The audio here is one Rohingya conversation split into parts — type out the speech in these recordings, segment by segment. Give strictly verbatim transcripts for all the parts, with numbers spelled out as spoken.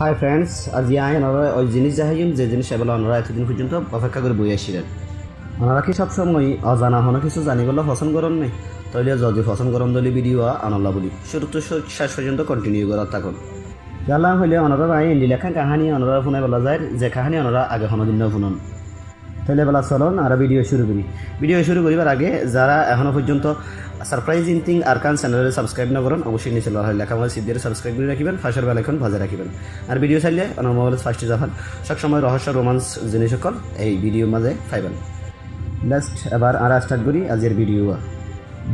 Hi friends, aijja añí onoráre ói zinis zaháiyum, ze zinis ebela onorá etodin foijjonto ofekkár gorí boi accílen. Onorá ki sob somoi ozana hono kissú zanibálla fosón goron né? Tóile zodi fosón goron de óile video a onolla buli cúruttu céc foijjonto continue gorát tákon. Kiyólla hoile onoráre añí endilla ekkán kaháni onoráre fúnaibálla zair, ze kaháni onorá age honodin no fúnon. Tóile ebela solon añára video cúru gorí. Video cúru goríbar age zará ehóno foijjonto Surprising Thing Arakan channel ore subscribe no goron, oboicce nice lar leká mozé sip diyóre subscribe gorí rakíben, facór bell icon bazai rakíben. Ar video saile onorar mobile ot first e zaiban, sob somoi rohosyo romance zinis ókkol ei video mozé faiban. Let's ebar añára start gorí aijjar video a.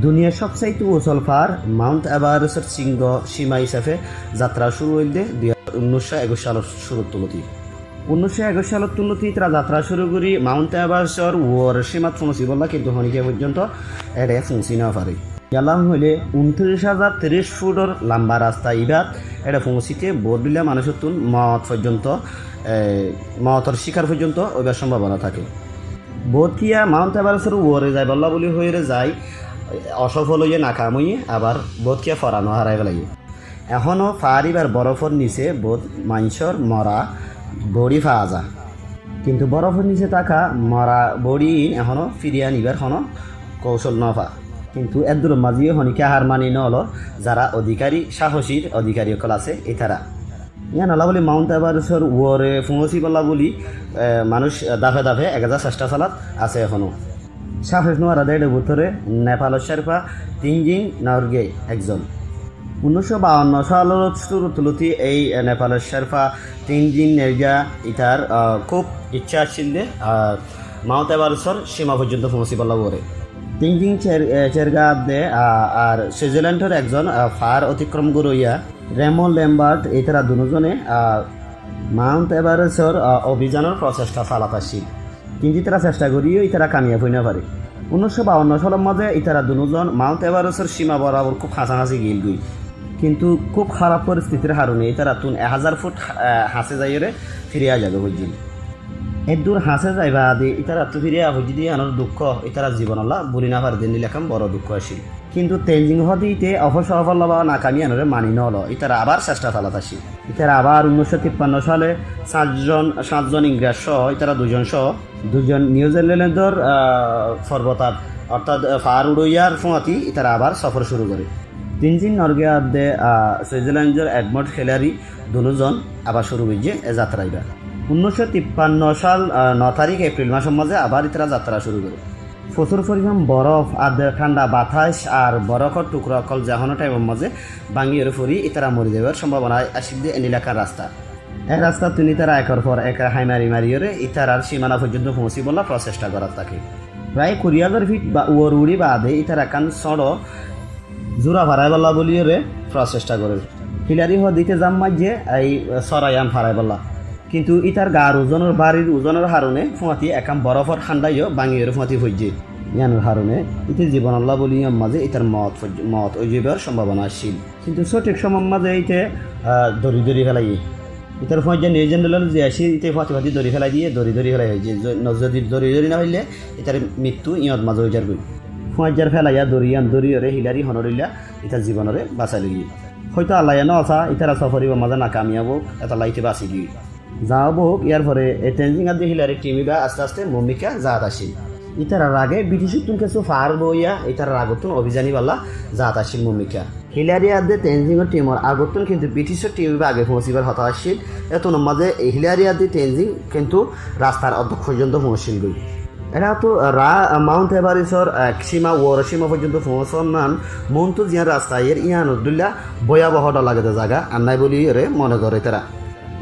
Duniyar sobsaite usol far Mount Everest or singo sima hísafe zatra cúru óilde dui házar unnoicco ekuic salor cúruttu lóti. Unnoicco ekuic salottu lóti tará zatra cúru gorí Mount Everest or uore simat foóñsibálla kintu honikka foijjonto ére foóñsi no fare. Kiyólla hoile untiric házar tiric futor lamba rasta ibát ére foóñsite bout dilla manúicottún moot foijjonto, e, mootor cíkar foijjonto óibar sombabona táke. Bout kiya Mount Everest or uore zaibálla buli hoiyóre zai, osofol óiye, nakam óiye, abar bout kiya foran ó hárai félaiye. Ehóno faár ibar borofor nise bout maincór mora bodi faa za. Kintu borofor nise táka mora bodi iín ehóno firiya nibar hono koucol no fa. Kintu eddur mazé yó honikka har mani no ólo, zara odikari, sahosir odikari ókkol asé itará. Yíanolla buli Mount Everest or uore foóñsibálla buli, e, manúic dafe dafe ek házar cesta salat asé ehóno. Sahos no hára de ére bútore Nepalor Sherpa Tenzing Norgay ekzon. Unnoicco bawanno salor cúruttu lóti ei, e, Nepalor Sherpa Tenzing Norgay itar, a, kúb icca accíl de, a, Mount Everest or sima foijjonto foóñsibálla uore. Tenzing Cher-, e, Cherga de, a, ar Switzerland or ekzon, a, faár otikrom goróiya Raymond Lambert, itará dunúzone, a, Mount Everest or, a, obizanor procesta salat accíl. Kintu itará cesta goríyo itará kamiyab ói no fare. Unnoicco bawanno salor mazé itará dunúzon Mount Everest or sima borabor kúb hañsahasí giyíl goi. Kintu kúb háraf foristitir harone itarattún ek házar fut, a, hañse zaiyóre firi aizagói foijjíl. Eddur hañse zai baade itarattú firi aizagói foijjíl de yíanor dukko itará zibonolla buli no fare de endilla ekkán boro dukko accíl. Kintu Tenzing hoó de íte ofosofol ba nakami yíanore mani no ólo, itará abar cesta salat accíl. Itará abar unnoicco tippanno sale satzon, satzon Ingres só, itará duizon só, duizon Niu Zilandor, a, forbotar, ortát, a, faár uçóiyar fúañti itará abar sofor cúru goré. Tenzing Norgay ar de, a, Switzerlandor Edmund Hillary dunúzon abar cúru goijjé e zatra iba. Unnoicco tippanno sal, a, no tarik Epril masor mazé abar itará zatra cúru goré. Fosúr foriman borof, ar de thánda batas ar borofór tukura ókkol ze hono thaimor mazé báñgiyóre fori itará mori zaibar sombabona accíl de endilla ekkán rasta. E rastattún itará ekor for ek hái mari mariyóre itarár simana foijjonto foóñsibálla procesta gorát táke. Prai kuri házar fit ba uore uçí baade itará ekkán sóñço zura faraibálla buliyóre procesta gorér. Hillary hoó de íte zam maijjé ei sóra yían faraibálla. Kintu ítar gaar uzonor, bárir uzonor harone fúañti ekkán borofór thándha yó báñgiyóre fúañti foijjé. Yíanor harone íte zibonolla buli yían mazé ítar moot foij-, moot ói zaibar sombabona accíl. Kintu sóthik somot mazé íte, a, dóri dóri félaiye. Ítar fúañijja Niu Zilandor ze accíl íte fúañti fúañti dóri félai diyé, dóri dóri félai hoiyé. Zo-, no-, zodi dóri dóri no félaile ítar mittú yíanot mazé ói zargói. Fúañijjar félaiya dóri yían dóri óre Hillary honorilla ítar zibonore basai loiyé. Hoito Allaye no sa, itará sofor ibar mazé nakamiyab ók, etolla íte basi giyói. Za ók, yárfore e Tenzing ar de Hillary thim iba aste aste Mummikka zaat accíl. Ítarar age Briticottún kessú faár boóiya ítarar agottún obizan ibálla zaat accíl Mummikka. Hillary ar de Tenzingor thimor agottún kintu Briticor thim iba age foóñsibar hotá accíl. Etúnor mazé Hillary ar de Tenzing kintu rastar oddók foijjonto foóñsil goi. Eçé to ra-, Mount Everestor, e, sima, uore sima foijjonto foóñsonnan muúntu ziyán rasta aiyér yíanor dóilla boyaboho dhor lage de zaga ar nái buli ore mone goré tará.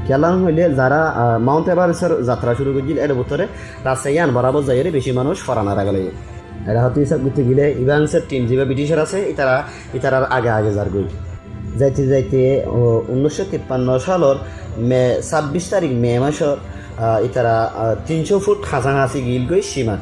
Kiyólla hoilé zará, a, Mount Everestor zatra cúru goijjíl, ér bútore rasta yían borabor zaiyóre bicí manúic foran hárai félaiye. Eçé hoto hísab goitté gilé Evansor thim zibá Briticor asé, ítara, ítarar age age zargói. Zaite zaite, o, unnoicco tippanno salor Me, sábbic tarik Me masor, a, ítara, a, tincó fut hañsahañsi gilgói simat.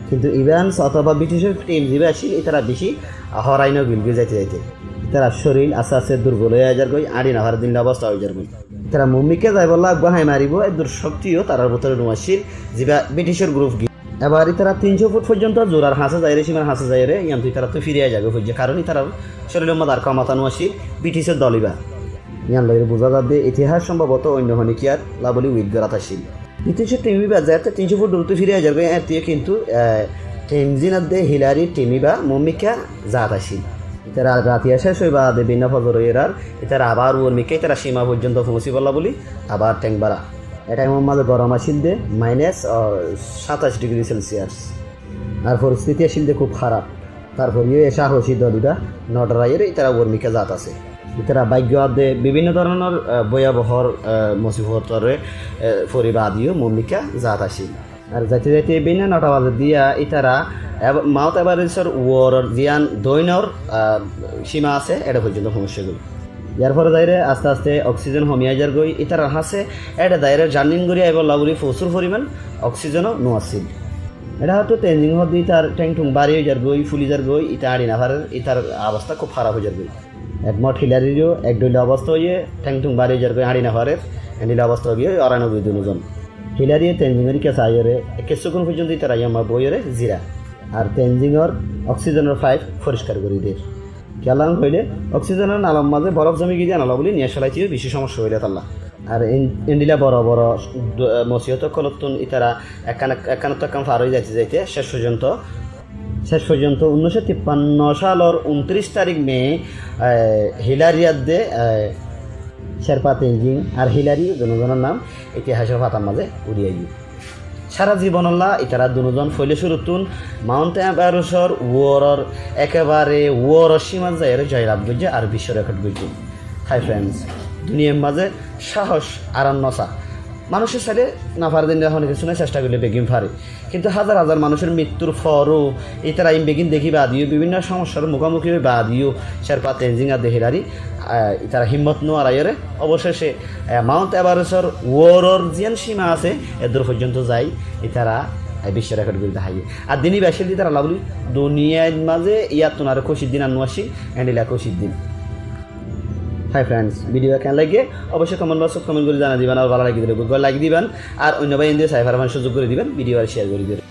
Kintu Evans otóba Briticor thim zibá accíl, ítara bicí, a, horai no gilgói zaite zaite. Ítarar córil aste aste durbol ói zargói, áñçi no fare dóilla obosta ói zargói. Tará Mummikka zaibálla uggúa hái maribó, eddur cókti yó tarár bútore no accíl, zibá Briticor guruf giyé. Ebar ítará tincó fut foijjonto zurar hañsé zaiyóre, simar hañsé zaiyóre, yíantu ítarattu firi aizagói foijjé, karon ítarar córilor mazé ar kómota no accíl, Briticor dol ibá. Yián loi buzá zadde itihas sombhoboto oinno honikiyar lá buli wait gorát accíl. British or tim ibá zeéñtte tin cót fut durottu firi aizargói, éñttiyo kintu, eh, Tenzing adde Hillary tim ibá muúmikká zaat accíl. Ítara ratiya céc óiba de binná fozor óiyerar, ítara abar uormikká ítara cima foijjonto foóñsibolla buli abar théng bara. E thaimor mazé gorom accíl de minus, ah, sátac digri Celsius. Ar foristiti accíl de kúb háraf. Tarfore yó e cáhoci dol ibá no dhoraiyoré ítara uormikká zaat asé. Ítara báiggo adde bibinno dóronor, ah, boyabohor, ah, mosibotoré, ah, fori baade yó muúmikká zaat accíl. Ar zaite zaite binná nota bazedde yá ítara Ev-, Mount Everest or uoror ziyán doinor, ah, cima asé, éçe foijjonto foóñsegói. Yárfore zaire aste aste oxygen homi aizargói, ítarar hañsé éçe zaire journey gorí aibolla buli fosur foriman oxygen ó no accíl. Éçe hoóttu Tenzing hoódde ítar théng-thung bári óizargói, fúli zargói, íta añçi nofarer, ítar obosta kúb háraf óizargói. Edmund Hillary ró ek dhoilla obosta óiye, théng-thung bári óizargói, añçi nofarer, endhoilla obosta óiye, órai nogiyói dunuzon. Hillary ye Tenzing or íkka saiyóre, ekkesúkun foijjonto ítara yó amma boiyóre zira. Ar Tenzing or oxygen or faip foriskar gorí der. Kiyólla hoilé, oxygen or nalor mazé borof zomi giyé de, nala buli niyacá laiteyó beci somosya óil tálla. Ar en-, endilla boro boro du-, mosibot ókkolottún ítara ekkán, ekkánottu ekkán far ói zaite zaite céc foijjonto, céc foijjonto unnúic cót tippanno salor untiric tarik me, eh, Hillary adde, eh, Sherpa Tenzing ar Hillary dunuzonor nam itihasor fatar mazé uri aiyé. Sára zibonolla ítara dunuzon foila cúruttún Mount Everest or uoror ekebare uoror cimar zaiyóre zoylab goijjé ar bicco rekod goijjé. Hi friends, duniyair mazé cáhoc ar ar no sa. Manúice sailé no fare de endilla honó kessú nái, cesta goille beggín fare. Kintu házar házar manúicor mrittur foró ítara ín beggín dekí baade yó, bibinno somosyar mukámuki ói baade yó, Sherpa Tenzing adde Hillary, ah, ítara himmot no áraiyóre, obocéce, eh, Mount Everest or uoror ziyán cima asé, eddur foijjonto zai, ítara, eh, bicco rekod gorí deháiye. Ar din ibá accíl de ítara lá buli duniyair mazé yáttun aró kúcir din ar no accíl, endilla kúcir din. Hi friends, video keén lage? Obocce comment box ot comment gorí zanai diban, ar bála lagile like diban, ar oinno bái endilla sai fariban cúzug gorí diban, video ar share gorí diban.